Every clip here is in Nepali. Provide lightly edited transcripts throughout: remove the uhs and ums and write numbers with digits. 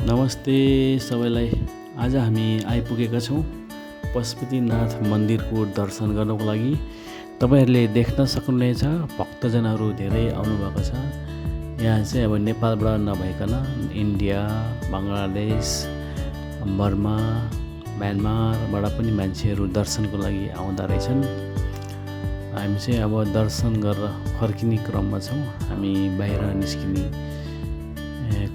नमस्ते सबैलाई। आज हामी आइपुगेका छौँ पशुपतिनाथ मन्दिरको दर्शन गर्नको लागि। तपाईहरूले देख्न सक्नुहुनेछ भक्तजनहरू धेरै आउनुभएको छ। यहाँ चाहिँ अब नेपालबाट नभइकन इन्डिया, बङ्गलादेश, बर्मा, म्यानमारबाट पनि मान्छेहरू दर्शनको लागि आउँदा रहेछन्। हामी चाहिँ अब दर्शन गरेर फर्किने क्रममा छौँ। हामी बाहिर निस्किने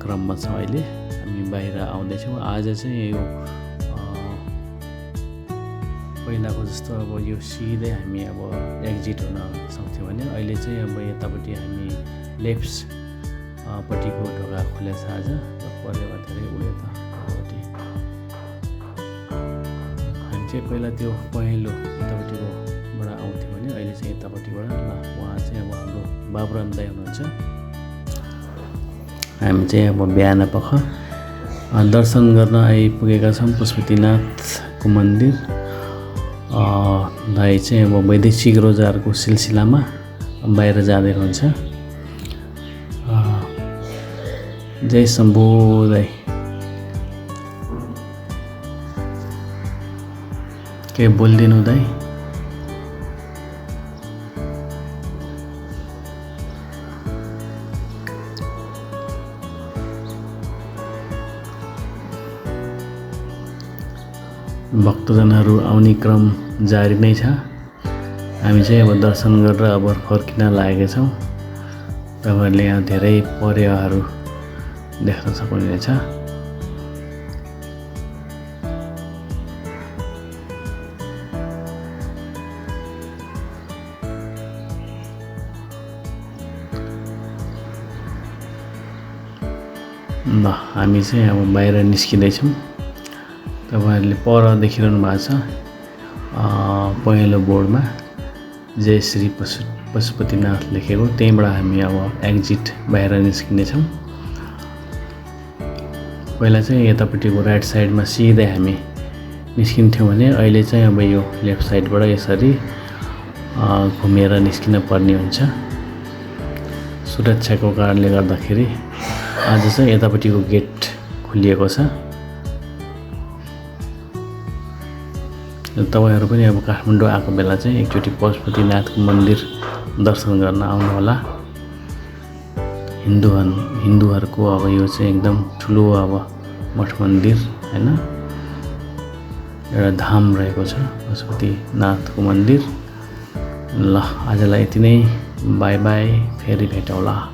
क्रममा छौँ। अहिले हामी बाहिर आउँदैछौँ। आज चाहिँ यो पहिलाको जस्तो अब यो सिधै हामी अब एक्जिट हुन सक्थ्यौँ भने अहिले चाहिँ अब यतापट्टि हामी लेफ्टपट्टिको ढोका खुलेको छ। आज परेवा धेरै उयो त हामी चाहिँ पहिला त्यो पहेँलो यतापट्टिकोबाट आउँथ्यौँ भने अहिले चाहिँ यतापट्टिबाट ल उहाँ चाहिँ अब हाम्रो बाबुराम दाइ हुनुहुन्छ। हामी चाहिँ अब बिहान पख दर्शन गर्न आइपुगेका छौँ पशुपतिनाथको मन्दिर। दाइ चाहिँ अब वैदेशिक रोजगारको सिलसिलामा बाहिर जाँदै हुनुहुन्छ। जय शम्भो दाइ। के बोलिदिनु दाइ? भक्तजनहरू आउने क्रम जारी नै छ। हामी चाहिँ अब दर्शन गरेर अब फर्किन लागेका छौँ। तपाईँहरूले यहाँ धेरै परेवाहरू देख्न सक्नुहुनेछ। ल हामी चाहिँ अब बाहिर निस्किँदैछौँ। तपाईँहरूले पर देखिरहनु भएको छ पहेँलो बोर्डमा जय श्री पशुपतिनाथ लेखेको। त्यहीँबाट हामी अब एक्जिट बाहिर निस्किनेछौँ। पहिला चाहिँ यतापट्टिको राइट साइडमा सिधै हामी निस्किन्थ्यौँ भने अहिले चाहिँ अब यो लेफ्ट साइडबाट यसरी घुमेर निस्किन पर्ने हुन्छ। सुरक्षाको कारणले गर्दाखेरि आज चाहिँ यतापट्टिको गेट खुलिएको छ। तपाईँहरू पनि अब काठमाडौँ आएको बेला चाहिँ एकचोटि पशुपतिनाथको मन्दिर दर्शन गर्न आउनुहोला। हिन्दूहरूको अब यो चाहिँ एकदम ठुलो अब मठ मन्दिर हैन, एउटा धाम रहेको छ पशुपतिनाथको मन्दिर। ल आजलाई यति नै। बाई बाई, फेरि भेटौँला।